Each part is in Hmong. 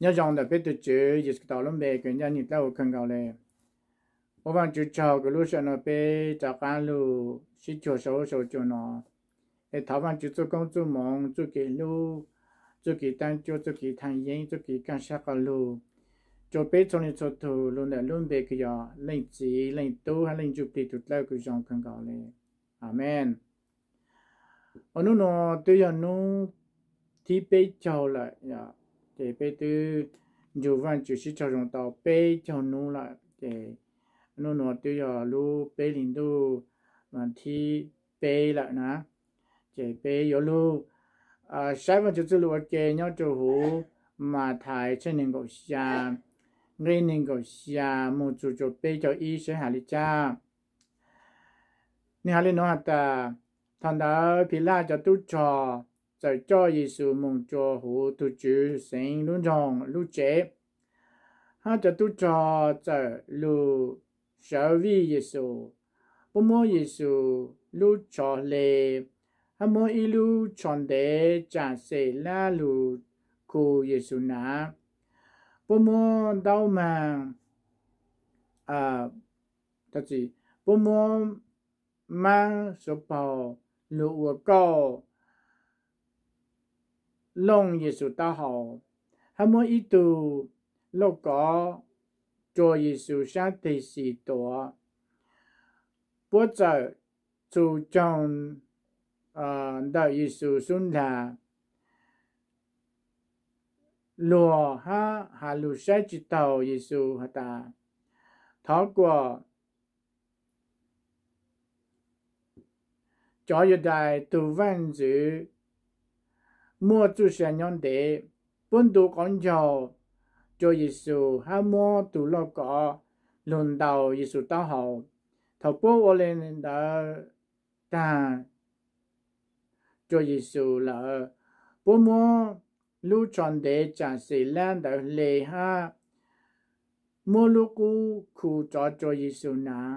Nyob zoo ntawm peb tus Tswv Yexus Khetos lub npe kws ncaj ncees dawb huv kawg nkaus le. Ua Vaajtswv tsaug kws lub sij hawm no peb rov qaab lug sib cuag sau huab sau cua no, es thov Vaajtswv txuj koob txuj moov, txuj kev hlub, txuj kev taab cuab, txuj kev thaaj yeeb, txuj kev kaaj sab quas lug rua peb txhua leej txhua tug lug ntawm lub npe kws yog Leej Txiv, Leej Tub hab Leej Ntsuj Plig tug dlawb kws zoo kawg nkaus le. Amees. Ua nub nua twb yog nub thib peb caug lawm, ces peb twb nrug Vaajtswv sib raug zoo tau peb caug nub lawm, ces nub nua twb yog lub peb hlis ntuj thib peb lawm na. Ces peb yuav lug saib Vaajtswv txuj lug ua ke nyob rua huv Mathais tshooj neeg nkaum xya, nqe neeg nkaum xya moog txug rua peb caug ib saib has le caag. Nwg has le nuav has tas, thaum ntawd Philaj cov tub rog txawm coj Yexus moog rua huv tug Tswv xeev lub nroog lub tsev, hab cov tub rog txawm lug sawv vij Yexus, puab muab Yexus lub tsho hle, hab muab ib lub tsho ntev tsaam xem lab lug khu Yexus nav. Puab muab ntaub maag, puab muab maab xuv paug lug ua kauj looj Yexus taub hau, hab muab ib tug lauj kaub rua Yexus saab teg xim tuav. Puab txawm txhus caug ntawm Yexus xub ntiag, luag hab has lug saib tsi taug Yexus has tas, thov kuas cov Yudais tug vaaj ntxwv muaj txuj sa nyob ntev. Puab ntu qauv ncaug rua Yexus hab muab tug lauj kaub lug ntaus Yexus taub hau. Thaum puab ua le ntawd taag rua Yexus lawm, puab muab lub tsho ntev tsaam xem lab ntawd hle hab muab lub qub khu rov rua Yexus nav,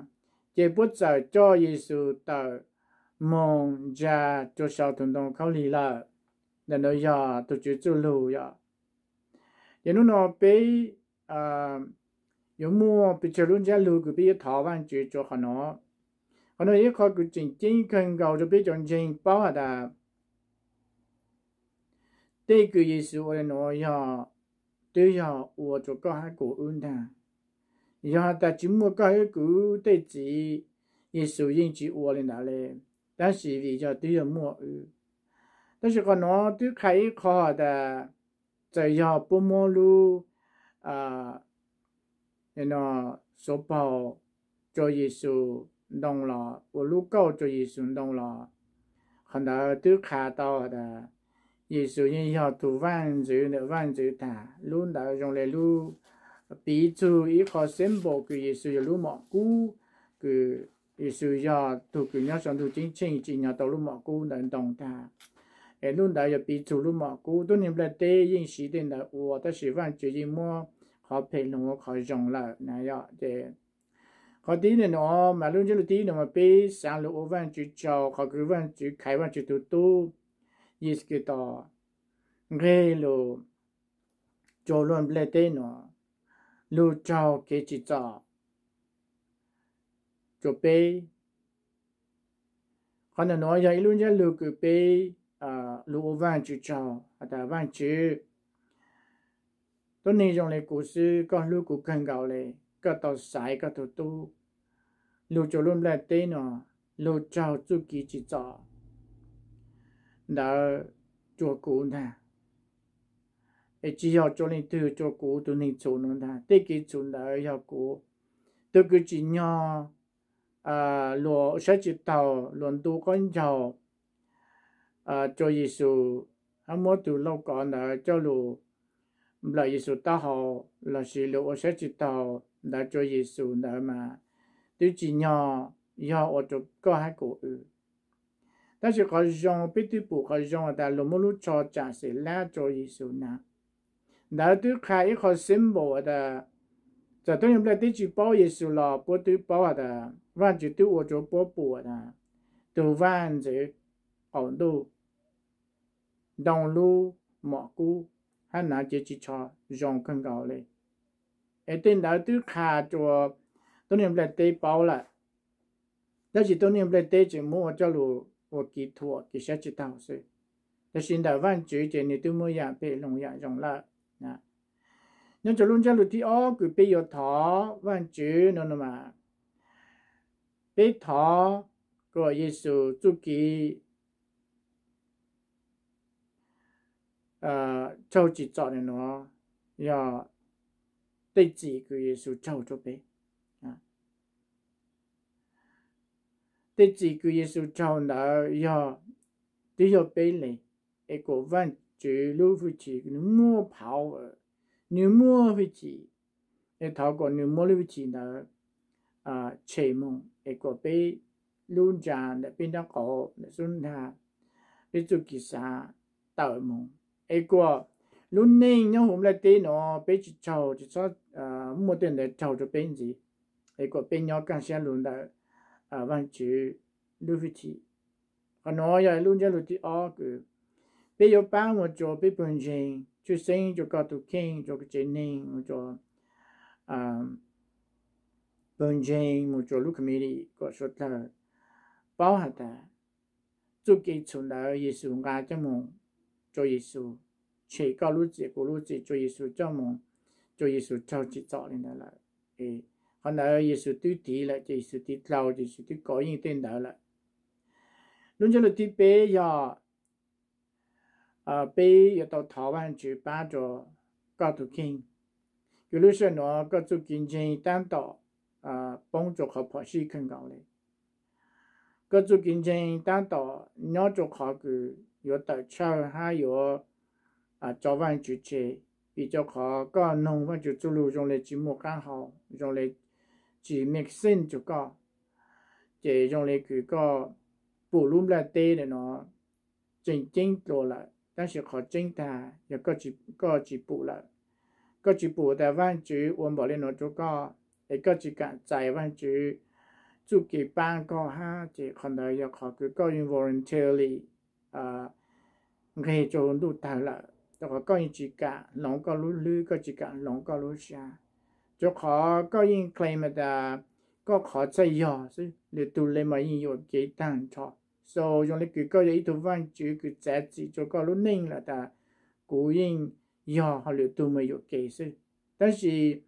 ces puab txawm coj Yexus tawm moog ntsa rua sau tug ntoo khaub lig lawm. Ntawm nuav yog tug Tswv txuj lug yom. Ces nub nua peb yuav muaj pes tsawg lub ntsab lug kws peb yuav thov Vaajtswv rua qhov nuav. Qhov nuav yog ib qho kws tseem ceeb kawg nkaus rua peb cov ntseeg paub has tas tej kws Yexus ua le nuav yog twb yog ua rua koj hab kuv wb ntaag. Yog has tas tsi muaj koj hab kuv wb tej txiv, Yexus yeej tsi ua le ntawd le, tab sis vim yog twb yog muaj wb. Tab sis qhov nuav twb qha ib qho has tas txawm yog puab muab lub xuv paug rua Yexus ntoo los, ua lub kauj rua Yexus ntoo los, qhov ntawd twb qha tau has tas Yexus yeej yog tug vaaj ntxwv ntawm vaaj ntxwv taag. Lub ntawd zoo le lub piv txug ib qho symbol kws Yexus yog lub mom kub, kws Yexus yog tug kws nyob sau ntuj ceeb tsheej tsim nyog tau lub mom kub ntawd ntoo taag. Es lub ntawd yog piv txug lub mom kub. Tuab neeg nplaj teb yeej siv tej ntawd ua, tab sis Vaajtswv yeej muab qhov phem lug ua qhov zoo lawm na yom. Ces qhov tib nuav mas lub ntsiab lus tib nuav mas peb xaav lug ua Vaajtswv tsaug qhov kws Vaajtswv khaiv Vaajtswv tug tub Yexus Khetos nqeg lug rua luag nplaj teb nuav lug raug kev tsim txom rua peb. Qhov ntawm nuav yog ib lub ntsiab lug kws peb lug ua Vaajtswv tsaug has tas Vaajtswv, tuab neeg zoo le kuv xwb koj hlub kuv kawg nkaus le, koj tau xaiv koj tug tub lug rua lub nplaj teb nuav lug raug txuj kev tsim txom ntawd rua kuv ntaag. Es tsi yog rua leej twg, rua kuv tug neeg txhum nuav ntaag. Tej kev txhum ntawd yog kuv tug kws tsim nyog luag ua saib tsi taug, luag ntu qauv ncaug rua Yexus, hab muab tug lauj kaub ntawd coj lug nplawm Yexus taub hau, lossis luag ua saib tsi taug ntawd rua Yexus ntawd mas twb tsim nyog yog ua rua koj hab kuv wb. Tab sis qhov zoo, peb twb pum qhov zoo has tas luag muab lub tsho tsaam xem lab rua Yexus na. Ntawd twb qha ib qho symbol has tas txawm tuab neeg nplaj teb tsi paub Yexus los puab twb paub has tas Vaajtswv twb ua rua puab pum has tas tug vaaj ntxwv qaum ntuj ntoo lub mom kub. hab nav ces tsis tshua zoo kawg nkaus li. Es tej ntawd twb qha rua tuab neeg nplaj teb paub lawm, tab sis tuab neeg nplaj teb tseem muab ua coj lug ua kis thuam kis sab tsis taug xwb. Tab sis ntawm Vaajtswv ces nwg twb muab yaam phem lug yaam zoo lawm. Nyob rua lub ntsab lug thib ob kws peb yuav thov Vaajtswv nuav mas, peb thov kom Yexus txuj kev raug tsim txom nuav yog tej txim kws Yexus raug rua peb. Tej txim kws Yexus raug ntawd yog, twb yog peb le, es kom Vaajtswv lub hwj chim, nwg muaj power, nwg muaj hwj chim, es thov kom nwg muab lub hwj chim ntawd tshem moog es kom peb lub ntsa ntawm peb nraub qaum, ntawm xub nraag, peb txuj kev xaav tawm moog, es kom lub neej nyob huv nplaj teb nuav peb tsis raug, tsis txhob muaj tej ntawd raug rua peb ntxiv, es kom peb nyob kaaj sab lug ntawm Vaajtswv lub hwj chim. Qhov nuav yog lub ntsab lug thib ob kws peb yuav paab moog rua peb puag ntseeg, tshwj xeeb rua koj tug kheej, rua tsev neeg, rua puag ntseeg, moog rua lub community kom suav dlawg paub has tas txuj kev txhum ntawd Yexus nqa coj moog rua Yexus, tshem koj lub txim kuv lub txim rua Yexus coj moog, rua Yexus raug tsim txom li ntawd lawm. Qhov ntawd Yexus twb tiv lawm, ces Yexus tiv dlhau, ces Yexus twb kov yeej tej ntawd lawm. Lub ntsab lug thib peb yog peb yuav tau thov Vaajtswv paab rua koj tug kheej, kws lub sij hawm nuav koj txuj kev ntseeg taab tom poob rua qhov phom sij kawg nkaus le. Koj txuj kev ntseeg taab tom nyob rua qhov kws yuav tawm tshawj hab yuav tso Vaajtswv tseg, vim rua qhov koj noog Vaajtswv txuj lug zoo le tsis muaj qaab hau, zoo le tsis make sense rua koj, ces zoo le kws koj pum lub nplaj teb le nuav tseem ceeb dlua lawm, tab sis qhov tseeb tag yog koj tsis pum lawm. Koj tsis pum tas Vaajtswv ua npaum le nuav rua koj, es koj tsis kam txais Vaajtswv txuj kev paab koj hab, ces qhov ntawd yog qhov kws koj yeej voluntarily nqeg rua huv ntuj tawg lawm, rua qhov koj yeej tsis kam hloov koj lub hlwb, koj tsis kam hloov koj lub sab, rua qhov koj yeej claim tas koj qhov txhaj yog xwb, lwm tug le mas yeej yuam kev taag nrho. So zoo le kws koj yog ib tug Vaajtswv kws txav txim rua koj lub neej lawm tas kuv yeej yog, ho lwm tug mas yuam kev xwb. Tab sis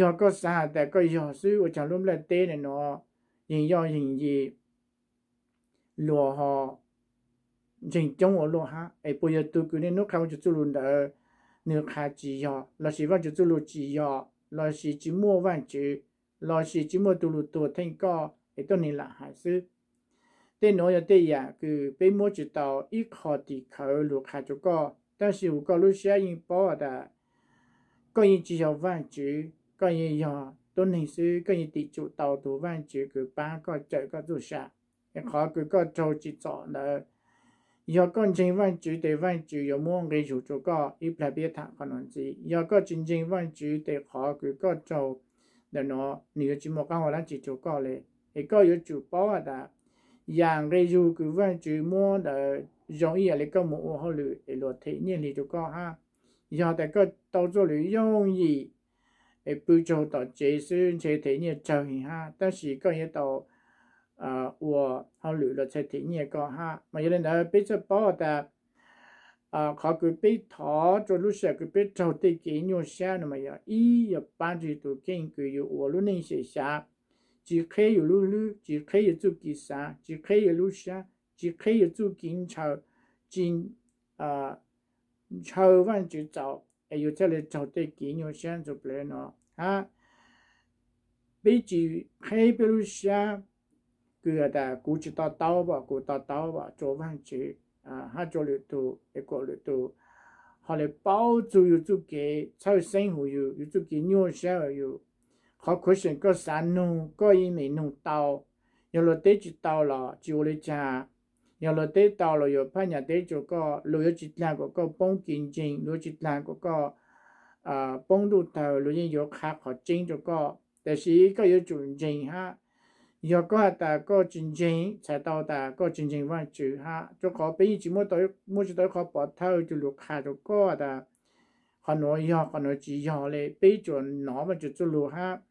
yog koj xav has tas koj yog xwb, ua caag lub nplaj teb le nuav yeej yoj yeej yim luas ho ntseeg coob ua luaj hab, es puas yog tug kws niaj hnub qha Vaajtswv txuj lug ntawd nwg qha tsis yog, lossis Vaajtswv txuj lug tsis yog, lossis tsis muaj Vaajtswv, lossis tsis muaj tug lug tuag theej koj es tuab neeg lam hais xwb. Tej nuav yog tej yaam kws peb muab tsis tau ib qho tim khawv lug qha rua koj, tab sis huv koj lub sab yeej paub tas koj yeej tsis yog Vaajtswv, koj yeej yog tuab neeg xwb, koj yeej tim tsum tau tug Vaajtswv kws paab koj cawm koj txuj sa. Es qhov kws koj raug tsim txom ntawd, yog koj ntseeg Vaajtswv tes Vaajtswv yuav muab nqe zug rua koj. Ib plag peb yuav tham qhov nuav ntxiv. Yog koj tsis ntseeg Vaajtswv tes qhov kws koj raug ntawm nuav nwg yuav tsis muaj qaab hau dlaab tsi rua koj le. Es koj yuav tsum paub has tas yaam nqe zug kws Vaajtswv muab ntawd zoo ib yaam le koj moog ua hauj lwm es luas them nyiaj hli rua koj hab. Yog tas koj tau txuj lug yooj yim es pw tsaug tom tsev xwb ntshe them nyiaj tsawg heev hab, tab sis koj yuav tau ua hauj lwm luas txhaj them nyiaj koj hab. Mas yog le ntawd peb txhaj paub tas qhov kws peb thov rua lub sij hawm kws peb raug tej kev nyuaj sab no mas yog ib, yog paab rua yug tug kheej kws yug ua lub neej xyem xyav, tsis qheb yug lub hlwb, tsis qheb yug txuj kev xav, tsis qheb yug lub sab, tsis qheb yug txuj kev ntshaw, tsis ntshaw Vaajtswv txaus, es yug txhaj le raug tej kev nyuaj sab ntxhov plawg no hab. Peb tsis qheb peb lub sab kws has tas kuv tsis to taub pom, kuv to taub pom rua Vaajtswv hab rua lwm tug, es kom lwm tug ho le paub txug yug txuj kev txhawj xeeb huv yug, yug txuj kev nyuaj sab huv yug. Qhov question koj xav nug koj yeej meem nug tau. Yog luas teb tsis tau los tsis ua le caag, yog luas teb tau los yuav phab nyas teb rua koj, luas yuav tsis dlaag kom koj poob kev ntseeg, luas yuav tsis dlaag kom koj poob ntuj tawg, luas yeej yuav qha qhov tseeb rua koj. Tab sis koj yuav tsum ntseeg hab. Yog koj has tas koj tsis ntseeg, txhais tau tas koj tsis ntseeg Vaajtswv hab, rua qhov peb yeej tsis muab tau, muab tsis tau ib qho pov thawj coj lug qha rua koj tas qhov nuav yog, qhov nuav tsis yog le. Peb tsuas nov Vaajtswv txuj lug hab,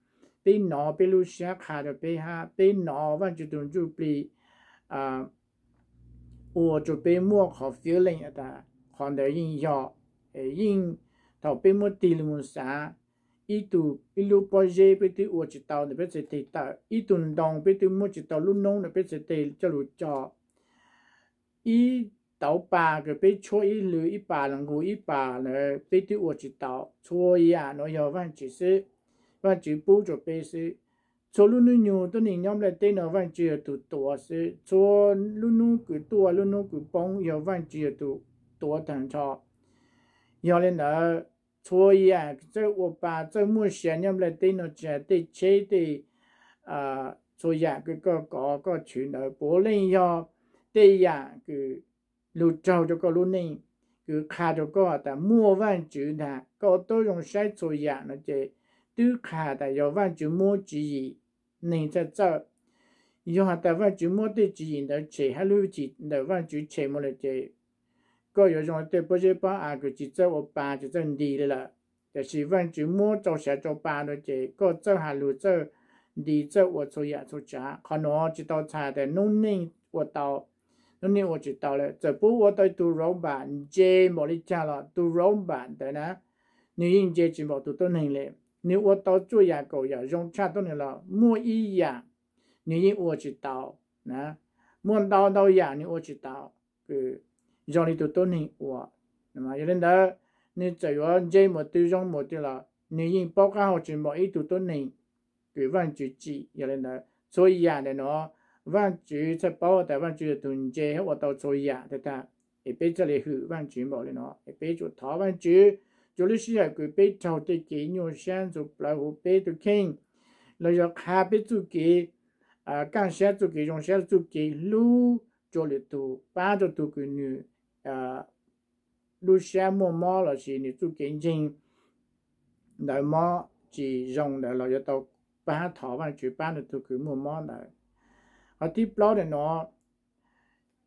peb nov peb lub sab qha rua peb hab, peb nov Vaajtswv tug ntsuj plig ua rua peb muaj qhov feeling tas qhov ntawd yeej yog. Yeej thaum peb muab tig lug moog xaav, ib tug, ib lub pob zeb peb twb ua tsis tau ntawm peb txhais teg tawm, ib tug ntoo peb twb muab tsis tau lub noob ntawm peb txhais teg coj lug co, ib tauv pas kws peb tshuab ib lwm ib pas los nqug ib pas ntawd peb twb ua tsis tau. Txhua yaam nuav yog Vaajtswv xwb, Vaajtswv pub rua peb xwb. Txhua lub nub nyoog tuab neeg nyob nplajteb nuav Vaajtswv yog tug tuav xwb. Txhua lub nub kws tuaj lub nub kws poob yog Vaajtswv yog tug tuav taag nrho. Yog le ntawd, txhua yaam kws txawj ua pa txawj muaj sia nyob nplajteb nuav, tsis has tej tsheb tej, txhua yaam kws koj kov koj tshwv ntawd puav leej yog tej yaam kws lug raug rua koj lub neej, kws qha rua koj tas muaj Vaajtswv ntag. Koj ua tau zoo saib txhua yaam nuav ces twb qha tas yog Vaajtswv muab tswv yim, neeg txhaj txawj. Yog has tas Vaajtswv muab tej tswv yim ntawd tshem hab lub cim ntawm Vaajtswv tshem moog lawm ces koj yuav zoo le tej pob zeb pob av kws tsis txawj ua pa tsis txawj nti le lawm. Tab sis Vaajtswv muab rau sav rau pa nuav ces koj txawj has lug txawj nti txawj ua txhua yaam txhua tsaav. Qhov nuav tsis tau txhais tas nub neej ua tau, nub neej ua tsis tau le. Txawm puab ua tau ib tug robot ntse npaum le caag los tug robot ntawd na, nwg yeej ntse tsis npaum tug tuab neeg le. Nwg ua tau txhua yaam kaum yaam zoo tshaj tuab neeg los muaj ib yaam nwg yeej ua tsis tau na, muaj ntau ntau yaam nwg ua tsis tau kws zoo le tug tuab neeg ua. Yog le ntawd, nwg txawm yuav ntse npaum twg zoo npaum twg los nwg yeej paub qab hau tsis npaum ib tug tuab neeg kws Vaajtswv tsim. Yog le ntawd txhua yaam ntawm nuav Vaajtswv txhaj paub tas Vaajtswv yog tug ntse hab ua tau txhua yaam tag tag, es peb txhaj le hwm Vaajtswv npaum le nuav. Es peb tsuas thov Vaajtswv rua lub sij hawm kws peb raug tej kev nyuaj sab ntxhov plawv huv peb tug kheej, los yog qha peb txuj kev kaaj sab, txuj kev zoo sab, txuj kev hlub rua lwm tug, pab rua tug kws nwg lub sab muaj mob lossis nwg txuj kev ntseeg ntawd mob tsis zoo ntawd los yuav tau pab thov Vaajtswv pab rua tug kws muaj mob ntawd. Qhov thib plaub ntawm nuav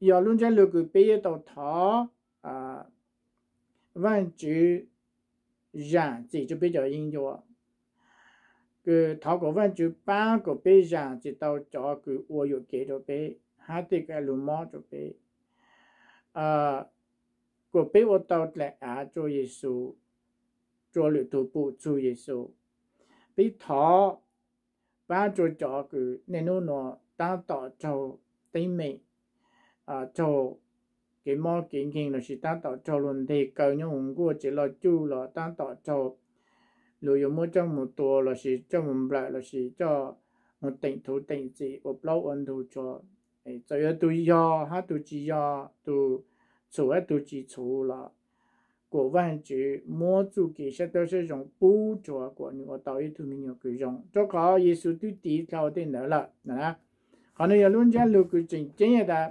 yog lub ntsab lug kws peb yuav tau thov Vaajtswv zaam txim rua peb cov yeeb ncuab, kws thov kuas Vaajtswv pab kuas peb zaam txim tau cov kws ua yuam kev rua peb hab tej kws lug mob rua peb, kuas peb ua tau dlaim av rua Yexus, rua lwm tug pum txug Yexus. Peb thov pab rua cov kws niaj hnub nuav taab tom raug teeb meem, raug kev mob kev nkeeg lossis taab tom raug luag nteg kaw nyob huv nkuaj tsev loj cuj los taab tom raug luag yuav muab coj mus tua lossis coj mus nplawm lossis coj mus teem thuv teem txim ua plaub ua ntug tso. Txawm yuav tug yog hab tug tsis yog, tug txhum hab tug tsis txhum los kuas Vaajtswv muab txuj kev sab dawb sab zoo pub rua kuas nwg ua tau ib tug me nyuam kws zoo, rua qhov Yexus twb tiv dhau tej ntawd lawm. Qhov nuav yog lub ntsab lug kws tseem ceeb tas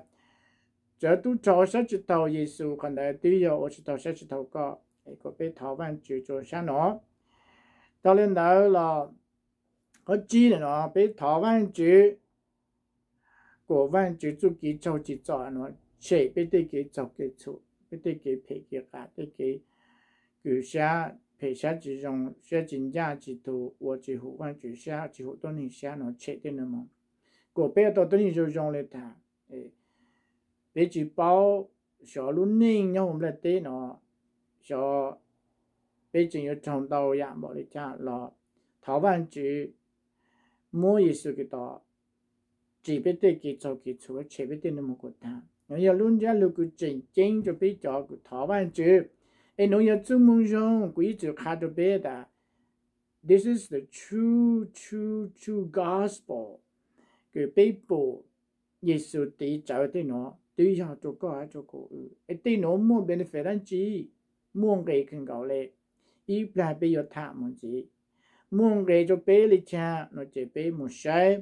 txawm tub rau sab tsis taug Yexus, qhov ntawd twb yog ua tsis taug sab tsis taug koj, kuas peb thov Vaajtswv rua sab nuav. Tau le ntawd los qhov tsib nuav peb thov Vaajtswv kuas Vaajtswv txuj kev tsaug tsis txom nuav tshem peb tej kev txaug kev txhum, peb tej kev phem kev qas, tej kev kws sab phem sab tsis zoo, sab tsis ncaj tsis tug, ua tsis hum Vaajtswv sab tsis hum tuab neeg sab nuav tshem tej nuav moog, kuas peb ua tau tuab neeg zoo zoo le tag. Peb tsis paub xyov lub neej nyob huv nplaj teb nuav, xyov peb tseem yuav raug ntau yam npaum le caag los thov Vaajtswv muab Yexus Khetos tsim peb tej kev txaug kev txhum, tshem peb tej nuav moog kuas tag. Nuav yog lub ntsab lug kws tseem ceeb rua peb cov kws thov Vaajtswv. Es nuav yog txuj moo zoo kuv ib txwm qha rua peb tas this is the true, true, true gospel, kws peb pum Yexus tiv tsawv tej nuav twb yog rua koj hab rua kuv. Es tej nuav muaj benefit dlaab tsi? Muaj nqe kawg nkaus le. Ib plag peb yuav tham mus ntxiv. Muaj nqe rua peb le caag nuav ces peb mus saib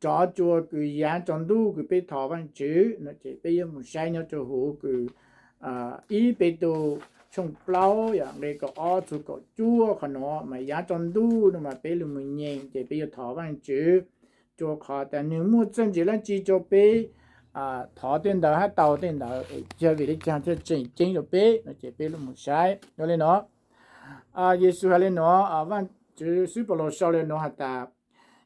rov tsua kws yav tsaus ntuj kws peb thov Vaajtswv nuav ces peb yuav mus saib nyob rua huv kws ib Petus tshooj plaub yog nqe kaum ob txug kaum cuaj. Qhov nuav mas yav tsaus ntuj nuav mas peb lug mus nyeem ces peb yuav thov Vaajtswv rua qhov tas nwg muaj txawj ntse dlaab tsi rua peb thov tej ntawd hab tau tej ntawd, yog vim li cas thiaj tseem ceeb rau peb no ces peb mus saib. Yog li no, Yexus hais li no, Vaajtswv xib Paulus sau li no has tas,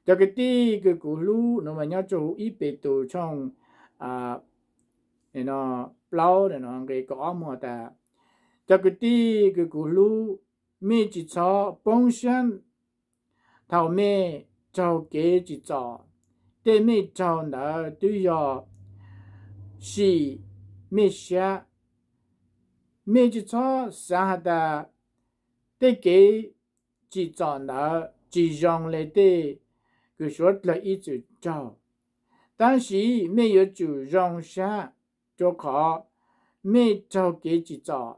cov kwv tij kws kuv hlub, nuav mas nyob rua huv ib Petus tshooj plaub nqe kaum ob muaj tas, cov kwv tij kws kuv hlub, mej tsi txhob poob sab thaum mej raug kev tsim txom. Tej mej raug ntawd twb yog sim mej sab. Mej tsi txhob xaav has tas tej kev tsim txom ntawd tsi zoo le tej kws suav dlawg ib txwm raug. Tab sis mej yuav tsum zoo sab, rua qhov mej raug kev tsim txom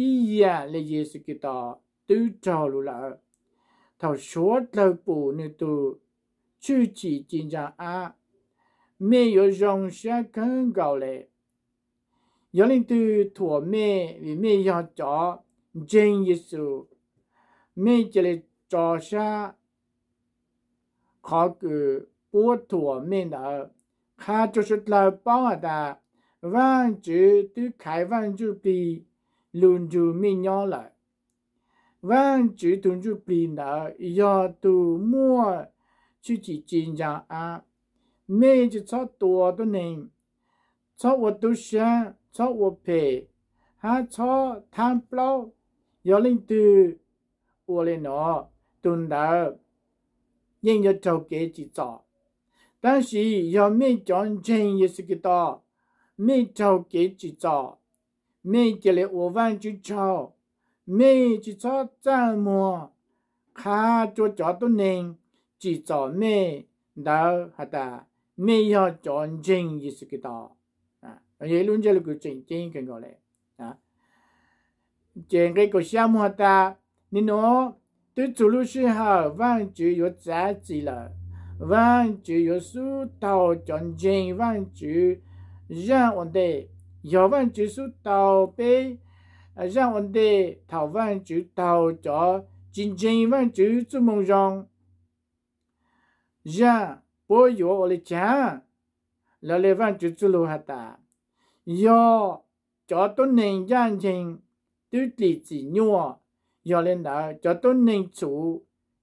ib yam le Yexus Khetos twb raug lug lawm. Thaum suav dlawg pum nwg tug tshwj chim ci ntsaa ab, mej yuav zoo sab kawg nkaus le. Yog leej twg thuam mej vim mej yog cov ntseeg Yexus, mej ca le tso sab qhov kws puab thuam mej ntawd. Qha rua suav dlawg paub has tas Vaajtswv twb khaiv Vaaj Ntsuj Plig lug nrug mej nyob lawm. Vaajtswv tug Ntsuj Plig ntawd yog tug muaj tshwj chim ci ntsaa ab. Mej tsi txhob tua tuab neeg, txhob ua tub sab, txhob ua phem, hab txhob thaab plaub. Yog leej twg ua le nuav, tug ntawd yeej yuav raug kev tsim txom. Tab sis yog mej cov ntseeg Yexus Khetos, mej raug kev tsim txom, mej ca le ua Vaajtswv tsaug. Mej tsi txhob txaj muag qha rua cov tuab neeg tsim txom mej ntawd has tas mej yog cov ntseeg Yexus Khetos. Yog ib lub ntsiab lus kws tseem ceeb kawg nkaus le. Ces nqe kaum xya muaj has tas, nwg nuav twb txug lub sij hawm Vaajtswv yuav txav txim lawm. Vaajtswv yuav xub taug cov ntseeg Vaajtswv zaaj ua ntej. Yog Vaajtswv xub taug peb zaaj ua ntej, thaum Vaajtswv taug cov tsi ntseeg Vaajtswv txuj moo zoo zaaj, puab yuav ua le caag? Lawv le Vaajtswv txuj lug has tas, yog cov tuab neeg ncaaj nceeg twb dlim txim nyuaj, yog le ntawd cov tuab neeg txhum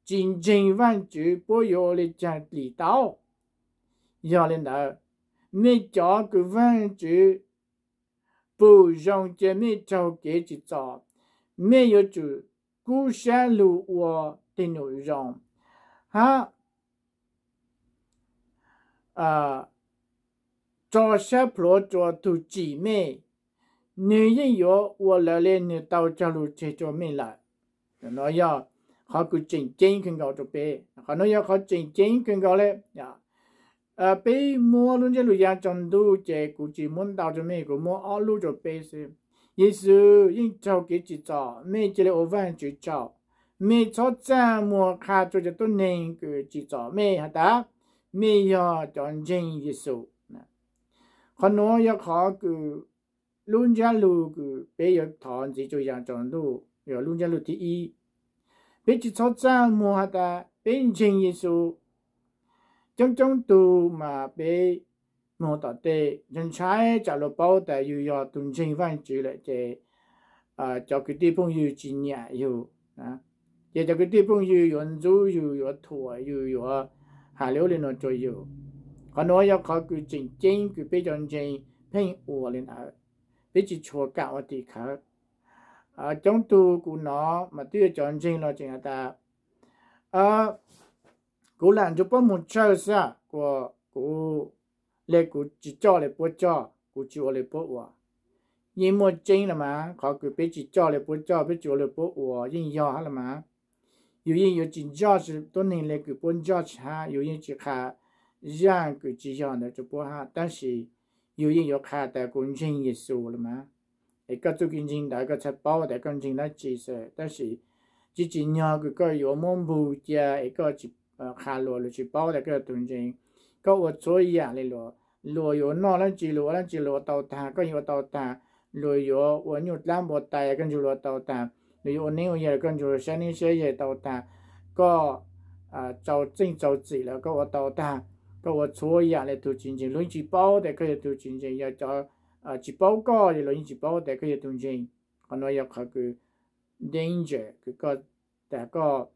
tsi ntseeg Vaajtswv puab yuav ua le caag dlim tau? Yog le ntawd, mej cov kws Vaajtswv pum zoo ca mej raug kev tsim txom, mej yuav tsum kub sab lug ua tej num zoo, hab tso sab plhuav rua tug tsim mej, nwg yeej yuav ua lawv le nwg tau cog lug tseg rua mej lawm. Nuav yog qhov kws tseem ceeb kawg nkaus rua peb. Qhov nuav yog qhov tseem ceeb kawg nkaus le. Peb muab lub ntsiab lus ya tsaus ntuj ces kuv tsi muab ntau rua mej, kuv muab ob lub rua peb xwb. Yexus yeej raug kev tsim txom, mej ca le ua Vaajtswv tsaug. Mej txhob txaj muag qha rua cov tuab neeg kws tsim txom mej has tas mej yog cov ntseeg Yexus. Qhov nuav yog qhov kws lub ntsiab lus kws peb yuav thov ntxiv rua ya tsaus ntuj, yog lub ntsiab lus thib ib. Peb tsi txhob txaj muag has tas peb ntseeg Yexus. Coob coob tug mas peb moog tom tej ntshai ntshai tsam luag paub tas yug yog tug ntseeg Vaajtswv lawm ces cov kwv tij phooj ywg tsi nyam yug, ces cov kwv tij phooj ywg yuav ntxub yug, yuav thuam yug, yuav has le ub le nuav rua yug. Qhov nuav yog qhov kws tseem ceeb kws peb cov ntseeg pheej ua le ntawd, peb tsi tshua kam ua tim khawv. Coob tug kuv nov mas twb yog cov ntseeg los tseem has tas, kuv lam nrug puab moog tshawj xwb, kuv le kuv tsi coj le puab coj, kuv tsi ua le puab ua. Yeej muaj tseeb los mas, qhov kws peb tsi coj le puab coj, peb tsi ua le puab ua yeej yog hab los mas. Yus yeej yuav tsi ntsoj tuab neeg le kws puab ntsoj hab, yus yeej tsi qha zaaj kws tsi yog ntawd rua puab hab, tab sis yus yeej yuav qha tas kuv ntseeg Yexus los mas. Es koj txuj kev ntseeg ntawd koj txhaj paub tas koj ntseeg dab tsi xwb, tab sis tsi tsim nyog kws koj yuav muab npug cia es koj tsi qha luas, luas tsi paub tas koj yog tug ntseeg. Koj ua txhua yaam le luas, luas yuav noj dab tsi luas ua dab tsi luas ua tau tag, koj yeej ua tau tag. Luas yuav ua nyuj dlaab npua tais koj nrug luas tau tag, luas yuav ua neeb ua yaig koj nrug luas saib neeb saib yaig tau tag, koj txaus txeej txaus txim lawm koj ua tau tag. Koj ua txhua yam li tus tsis ntseeg, luag yeej tsis paub tias koj yog tus tsis ntseeg. Yog cov tsis paub koj, luag yeej tsis paub tias koj yog tus ntseeg. Qhov nuav yog qhov kws danger kws koj, tas koj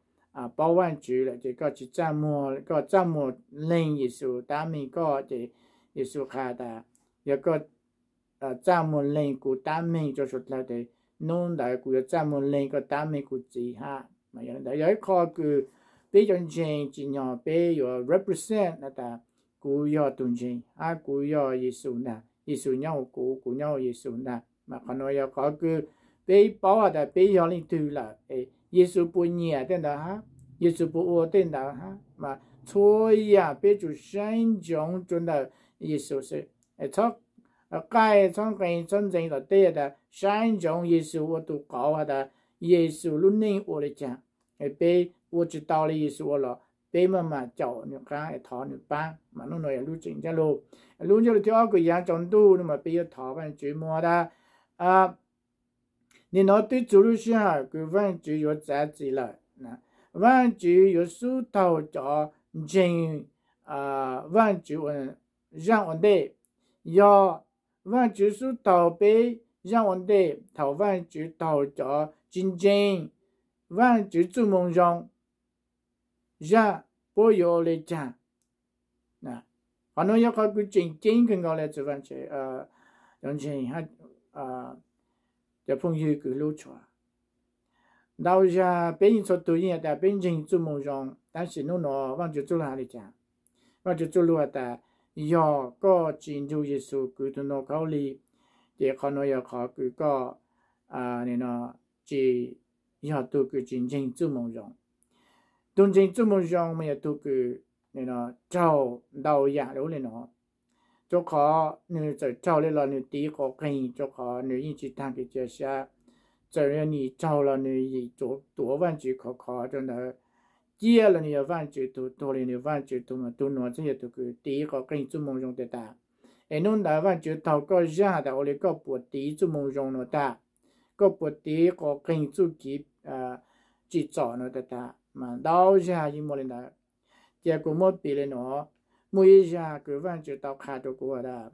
paub Vaajtswv lawm ces koj tsis txaj muag, koj txaj muag leeg Yexus tab meeg koj ces Yexus qha tas, yog koj txaj muag leeg kuv tab meeg rua suav dlawg tes nub ntawd kuv yuav txaj muag leeg koj tab meeg kuv Txiv hab. Mas yog li ntawd yog ib qho kws peb cov ntseeg tsim nyog peb yuav represent tas kuv yog tus ntseeg hab kuv yog Yexus ntag, Yexus nyob huv kuv, kuv nyob huv Yexus ntag. Mas qhov nuav yog qhov kws peb paub has tas peb yog leej twg lawm, Yexus puas nyiam tej ntawd hab, Yexus puas ua tej ntawd hab. Mas txhua yam peb tsum saib ntsoov rua ntawm Yexus xwb. Txhob qaij, txhob nqes, txhob ntxeev tom teb tas saib ntsoov Yexus ua tus qauv has tas Yexus lub neej ua li cas. Peb ua tsis tau li Yexus ua los peb maj mam caum nws qab es thov nws pab. Mas nub nuav yog lub tseem ntsab lug. Lub ntsab lug thib ob kws yaav tsaus ntuj no mas peb yuav thov Vaajtswv mas tas, nim no twb txug lub sij hawm kws Vaajtswv yuav txav txim lawm. Vaajtswv yuav xub taug cov ntseeg Vaajtswv ua zaaj ua ntej. Yog Vaajtswv xub taug peb zaaj ua ntej, thaum Vaajtswv taug cov tsis ntseeg Vaajtswv txuj moo zoo zaaj, puab yuav ua li cas? Qhov nuav yog qhov kws tseem ceeb kawg nkaus li txug Vaajtswv, cov ntseeg, cov phooj ywg kws hlub tshua. Ntau zag peb yeej txhua tug yeej has tas peb ntseeg txuj moo zoo, tab sis nub nuav Vaajtswv txuj lug has li cas? Vaajtswv txuj lug has tas yog koj tsis nrug Yexus kws tug ntoo khaub lig, ces qhov nuav yog qhov kws koj tsis yog tug kws tsis ntseeg txuj moo zoo. Tug ntseeg txuj moo zoo mas yog tug kws raug ntau yam li ub li no, rua qhov nws txawm raug li los nws tiv quas qeeg, rua qhov nws yeej tsis taag kev cia siab. Txawm yog nim raug los nws yim tuav Vaajtswv khov kho rua ntawd, ciaj los nws yog Vaajtswv tug, tuag li nws Vaajtswv tug, mas tug nuav thiaj yog tug kws tiv quas qeeg txuj moo zoo tag tas. Es nub ntawd Vaajtswv taug koj zaaj has tas ua li koj puas tiv txuj moo zoo nuav tag, koj puas tiv quas qeeg txuj kev tsim txom nuav tag tag. Mas ntau zag yeej muaj li ntawd. Cia kuv muab piv li no, muaj ib zag kws Vaajtswv tau qha rua kuv has tas,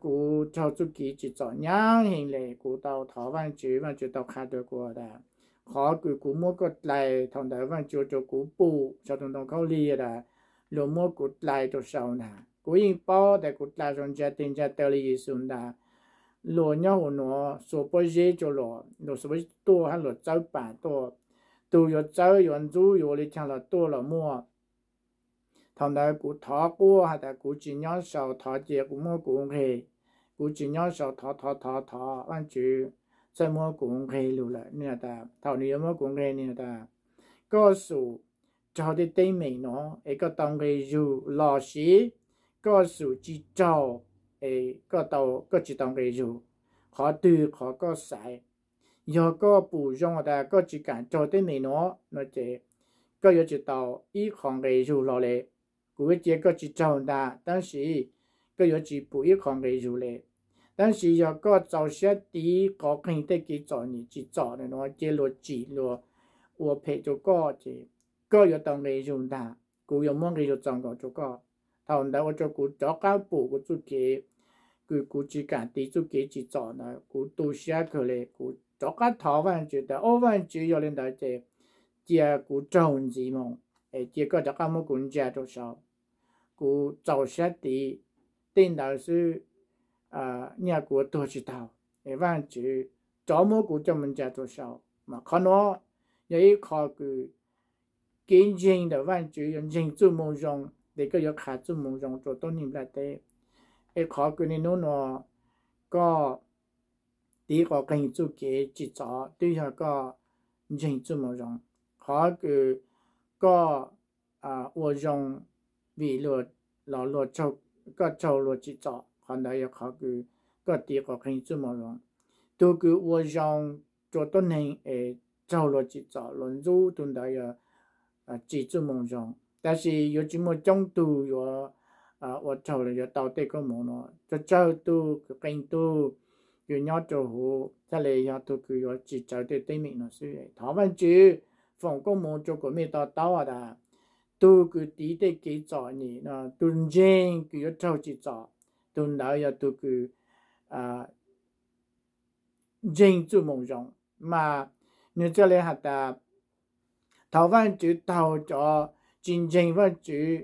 kuv raug txuj kev tsim txom nyab heev le, kuv tau thov Vaajtswv, Vaajtswv tau qha rua kuv has tas qhov kws kuv muab koj dlais thaum ntawd Vaajtswv ua rua kuv pum sau tug ntoo khaub lig tas luag muab kuv dlais rua sau ntag. Kuv yeej paub tas kuv dlais sau ntsa teg ntsa taw li Yexus ntag. Luag nyob huv nuav xuas pob zeb rua luag, luag xuas pob zeb tuaj hab luag txawb pas tuaj. Tug yuav txawb yuav ntxub yuav ua li caag los tuaj los muaj. Thaum ntawd kuv thov quaj has tas kuv tsis nyob sau, thov cia kuv muab kuv nqeg. Kuv tsis nyob sau, thov thov thov thov Vaajtswv txhaj muab kuv nqeg lug lawm. Nwg has tas thaum nwg yuav muab kuv nqeg nwg has tas koj xum raug tej teeb meem nuav es koj tau nqe zug lossis koj xum tsis raug es koj tsis tau nqe zug. Qhov twg qhov koj xaiv. Yog koj pum zoo tas koj tsis kam raug teeb meem nuav no ces koj yuav tsis tau ib qho nqe zug hlo le. Kuv yuav cia koj tsis raug ntag, tab sis koj yuav tsis pum ib qho nqe zug le. Tab sis yog koj txaus siab tiv quas qeeg tej kev txom nyem tsim txom nuav, cia luag tsim luag ua phem rua koj ces koj yuav tau nqe zug ntag. Kuv yuav muab nqe zug txaus nkaus rua koj. Thaum ntawd ua rua kuv rov qab pum kuv txuj kev, kws kuv tsis kam tiv txuj kev tsim txom ntawd, kuv tu siab kawg le. Kuv rov qab thov Vaajtswv tas, Au Vaajtswv, yog li ntawd ces cia kuv raug ntxiv moog, es cia koj rov qab muab kuv ntsa rua sau. Kuv txaus siab tiv tej ntawd xwb, nyaj kuv tuag tsis taug, es Vaajtswv rov muab kuv coj mus ntsa rua sau. Mas qhov nuav yog ib qho kws kev ntseeg ntawm Vaajtswv yog ntseeg txuj moo zoo, ces koj yuav qha txuj moo zoo rua tuab neeg nplaj teb. Es qhov kws niaj hnub nuav koj tiv quas qeeg txuj kev tsim txom twb yog koj ntseeg txuj moo zoo. Qhov kws koj ua zoo vim luag, los luag, koj raug luag tsim txom, qhov ntawd yog qhov kws koj tiv quas qeeg txuj moo zoo. Tug kws ua zoo rua tuab neeg es raug luag tsim txom luag ntxub, tug ntawd yog tsis txuj moo zoo. Tab sis yuav tsis muaj coob tug yuav ua raug los yuav tau tej koob hmoov no. Tsawg tsawg tug kws qee tug kws nyob rua huv thiaj li yog tug kws yuav tsim tsawv tej teeb meem no xwb. Thov Vaajtswv foom koob hmoov rua kuas mej to taub tas tug kws tiv tej kev txom nyem no, tug ntseeg kws yuav raug tsim txom, tug ntawd yog tug kws ntseeg Txuj Moo Zoo. Mas nwg txhaj le has tas, thaum Vaajtswv taug cov tsis ntseeg Vaajtswv,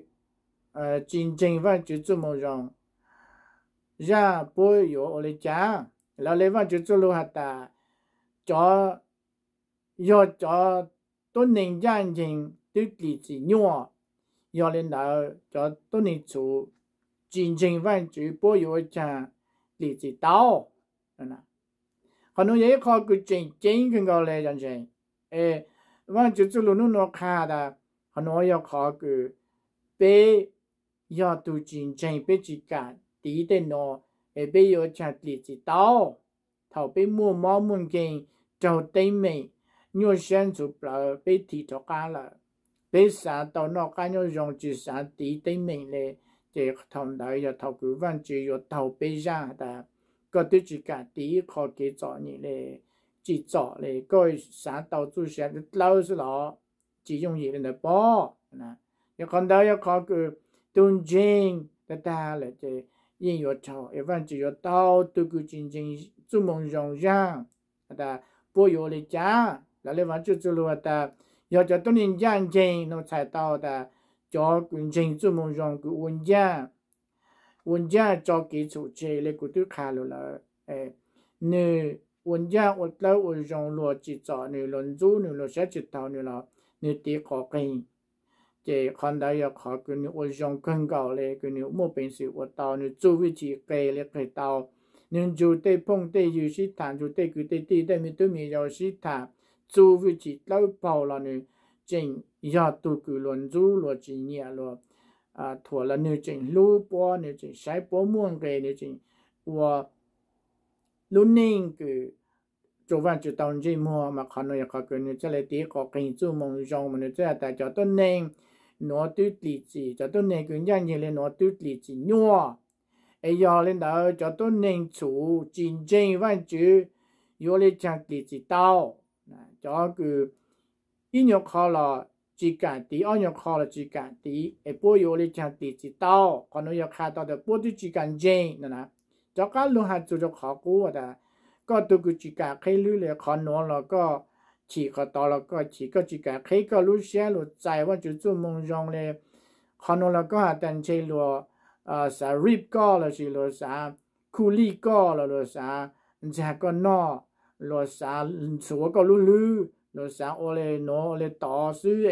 tsis ntseeg Vaajtswv Txuj Moo Zoo zaaj puab yuav ua le caag? Lawv le Vaajtswv txuj lug has tas, cov, yog cov tuab neeg ncaaj nceeg twb dlim txim nyuaj, yog le ntawd cov tuab neeg txhuv tsis ntseeg Vaajtswv puab yuav ua caag dlim txim tau? Qhov nuav yog ib qho kws tseem ceeb kawg nkaus le cov ntseeg. Es Vaajtswv txuj lug nub nuav qha tas, qhov nuav yog qhov kws peb yog tug tsis ntseeg, peb tsis kam tiv tej nuav, es peb yuav ua caag dlim txim tau? Thaum peb muaj mob muaj nkeeg, raug teeb meem, nyuaj sab ntxhuv plawv, peb thim rov qab lawm, peb xaav tau noj qab nyob zoo tsis xaav tiv teeb meem le, ces thaum ntawd yog thaum kws Vaajtswv yuav taug peb zaaj has tas, koj twb tsis kam tiv ib qho kev txom nyem le, tsim txom le, koj xaav tau txuj sa dlawb xwb los? Tsis yooj yim le ntawd pob. Yog qhov ntawd yog qhov kws tug ntseeg tag tag lawm ces yeej yuav raug, es Vaajtswv yuav taug tug kws tsis ntseeg Txuj Moo Zoo zaaj tas, puab yuav ua le caag? Lawv le Vaajtswv txuj lug has tas, yog cov tuab neeg ncaaj nceeg no txhais tau tas, cov kws ntseeg Txuj Moo Zoo kws ua ncaaj, ua ncaaj tso kev txhum tseg le kuv twb qha lug lawm. Nwg ua ncaaj ua dlawb ua zoo, luag tsim txom nwg, luag ntxub nwg, luag saib tsis taug nwg los nwg tiv qhov qeeg. Ces qhov ntawd yog qhov kws nwg ua zoo kawg nkaus le, kws nwg muaj peev xwm ua tau, nwg txuj vij chim qeg le qeg tau. Nwg nrug tej phooj tej ywg sib tham, nrug tej kwv tej tij, tej me tub me yau sib tham, txuj vij chim dlawb paug los nwg tseem yog tug kws luag ntxub, luag tsis nyiam, luag thuam los nwg tseem hlub puab, nwg tseem saib puab muaj nqe, nwg tseem ua lub neej kws rua Vaajtswv tau ntsej muag. Mas qhov nuav yog qhov kws nwg txhaj le tiv qhov qeeg Txuj Moo Zoo, mas nwg txhaj has tas cov tuab neeg nuav twb dlim txim, cov tuab neeg kws ncaaj nceeg le nuav twb dlim txim nyuaj. Es yog le ntawd cov tuab neeg txhuv tsis ntseeg Vaajtswv yuav ua le caag dlim txim tau? Cov kws ib nyuag qho los tsis kam tiv, ob nyuag qho los tsis kam tiv, es puab yuav ua le caag dlim txim tau? Qhov nuav yog qha tau tas puab twb tsis kam ntseeg no na. Rov qab lug has txug rua qhov qub tas, koj tug kws tsis kam qheb hlwb le, qhov nuav los koj chim, qhov tod los koj chim, koj tsis kam qheb koj lub sab lug txais Vaajtswv Txuj Moo Zoo le, qhov nuav los koj has tas ntshe luag xav rip koj lossis luag xav khuj lij koj los luag xav ntxag koj noj, luag xav ntxhuav koj lub hlwb, luag xav ua le nuav ua le tod xwb,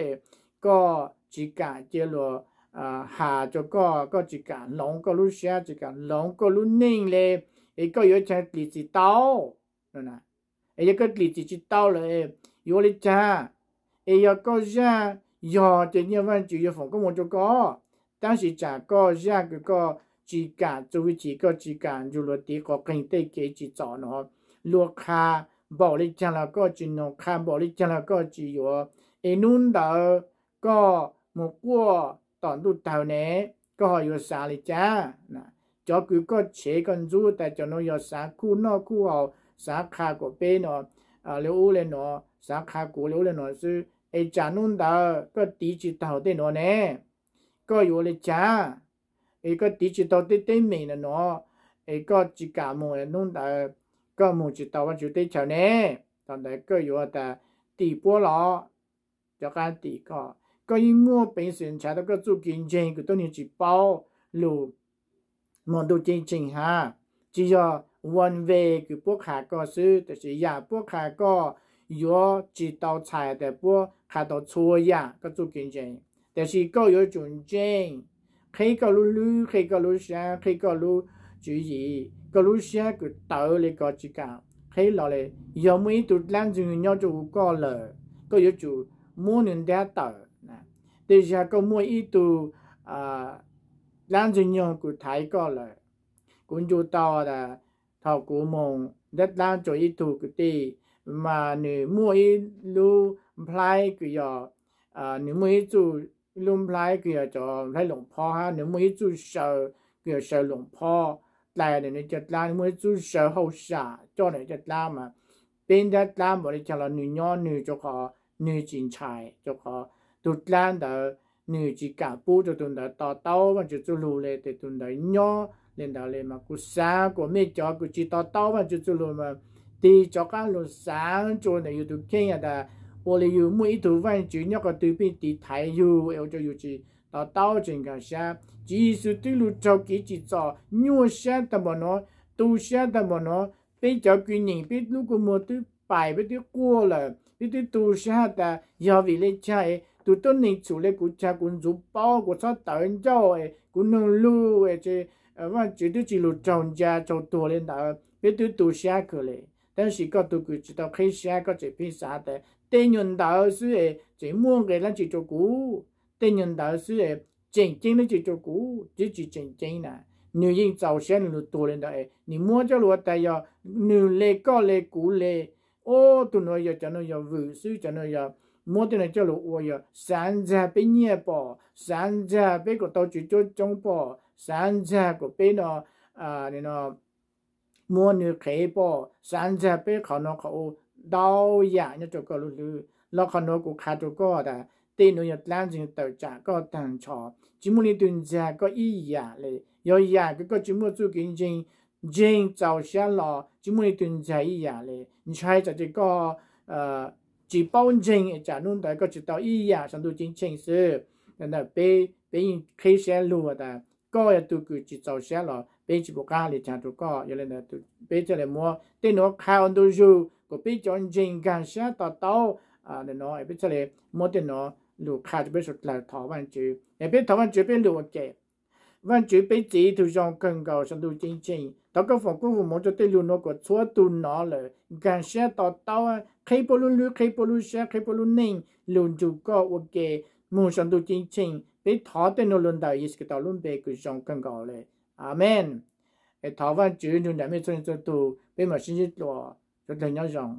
koj tsis kam cia luag has rua koj, koj tsis kam hloov koj lub sab, tsis kam hloov koj lub neej le, es koj yuav caag dlim txim tau? Es yog koj dlim txim tsis tau lawm, yuav ua le caag? Es yog koj zaj yog ces nyiaj Vaajtswv yuav foom koob moov rua koj, tab sis tsam koj zaj kws koj tsis kam txuj vij chim, koj tsis kam nrug luag tiv qhov qeeg tej kev tsim txom nuav, luag qha npaum le caag los koj tsis noog, qha npaum le caag los koj tsis yuav, es nub ntawd koj moog quaj tom ntuj tawg ne, koj ho yuav xav le caag? Cov kws koj tshev koj ntxub tas cov nuav yog xav khuj noj khuj haus, xav qha kuas peb nuav le ub le nuav, xav qha kuv le ub le nuav xwb, es tsam nub ntawd koj tiv tsis taug tej nuav ne, koj yuav ua le caag? Es koj tiv tsis taug tej teeb meem nuav, es koj tsis kam moog, nub ntawd koj moog tsis tau Vaajtswv teb chaws ne, thaum ntawd koj yuav tas tim puab los? Rov qab tim koj. Koj yeej muaj peev xwm nrhav tau koj txuj kev ntseeg kws tuab neeg tsis paub lug moog ntuj ceeb tsheej hab. Tsis yog one way kws puab qha koj xwb, tab sis yam puab qha koj yuav tsis tau txhais tas puab qha tau txhua yam koj txuj kev ntseeg. Tab sis koj yuav tsum ntseeg, qheb koj lub hlwb, qheb koj lub sab, qheb koj lub tswv yim, koj lub sab kws tawv le koj tsis kam qheb los le. Yog muaj ib tug dlaab ntxwg nyoog nyob rua huv koj lawm, koj yuav tsum muab nwg ntab tawm. Tej zag koj muaj ib tug dlaab ntxwg nyoog kws thaiv koj lawm. Kuv ncu tau tas thaum kuv moog ntab dlaab rua ib tug kwv tij, mas nwg muaj ib lub nplhaib kws yog, nwg muaj ib txuj, ib lub nplhaib kws yog cov nplhaib loom phob hab, nwg muaj ib txuj saw kws yog saw loom phob dlai nwg caj dlaab, nwg muaj ib txuj saw hauj sam coj nwg caj dlaab mas peb ntab dlaab npaum le caag los nwg nyob nwg, rua qhov nwg tsis ntshai, rua qhov tug dlaab ntawd nws tsis kam pub rau tus ntawd to taub Vajtswv txuj lug li, ces tus ntawd nyob li ntawd li. Mas kuv xav kom mej cov kws tsis to taub Vajtswv txuj lug mas tig rov qab lug xaav rua ntawm yus tus kheej has tas, ua li yus muaj ib tug Vajtswv nyob qhov twg pheej tiv thaiv yus es ua rau yus tsis to taub tsis nkag siab. Tswv Yexus twb lug raug kev tsim txom nyuaj siab tag npaum no, tu siab tag npaum no. Peb cov kws nyeem peb lub kua muag twb pais, peb twb quaj lawm, peb twb tu siab has tas yog vim le caag es tus tuab neeg txhum le kuv caag, kuv ntxuv paub, kuv txhob tawv ncauj es kuv nug lug es Vajtswv twb tsis lug raug ntsa raug tuag li ntawd, peb twb tu siab kawg li. Tab sis koj tus kws tsis tau qheb siab, koj tseem pheej xav tas tej nyuag ntawd xwb es tseem muaj nqe dlaab tsi rua kuv, tej nyuag ntawd xwb es tseem ceeb dlaab tsi rua kuv, twb tsis tseem ceeb na. Nws yeej txaus siab nws lug tuag li ntawd es nws muab coj lug ua tas yog nws le koj le kuv le. Ob tug nuav yog cov nuav yog vwm xwb, cov nuav yog muab tej nuav coj lug ua yog xav ntxag peb nyiaj pom, xav ntxag peb kom tau tswv cuab coob pom, xav ntxag kom peb no muab nws qhev pom, xav ntxag peb qhov no qhov ub, ntau yam nyob rau koj lub hlwb. Los qhov nuav kuv qha rau koj tas tej nuav yog dlaab ntxwg tawm tsam koj taag nrho, tsis muaj leej twg ntxag koj ib yam li. Yog yam kws koj tsis muaj txuj kev ntseeg, ntseeg txaus siab los tsis muaj leej twg ntxag ib yam li. Ntshai tsam ces koj tsis paub ntseeg es tsam nub ntawd koj tsis tau ib yam saum ntuj ceeb tsheej xwb. Ntawm peb, peb yeej qheb siab lug tas koj yog tug kws tsis txaus siab los peb tsis pum qab li caag rau koj. Yog li ntawd peb thiaj li muab tej nuav qha ua ntu zug kom peb cov ntseeg nkag siab to taub. Peb thiaj li muab tej nuav lug qha rau peb suav dlawg thov Vaajtswv, es peb thov Vaajtswv peb lug ua ke. Vaajtswv peb txiv tug zoo kawg nkaus saum ntuj ceeb tsheej, thov koj foom koob foom moov rau tej lug nuav kom txhua tug nov lawm nkag siab to taub, qheb puab lub hlwb, qheb puab lub sab, qheb puab lub neej lug nrug koj ua ke moog saum ntuj ceeb tsheej. Peb thov tej nuav lug ntawm Yexus Khetos lub npe kws zoo kawg nkaus li. Amees. Es thov Vaajtswv nrug nraim mej txhua leej txhua tug, peb mam sib ntsib dlua, suav dlawg nyob zoo.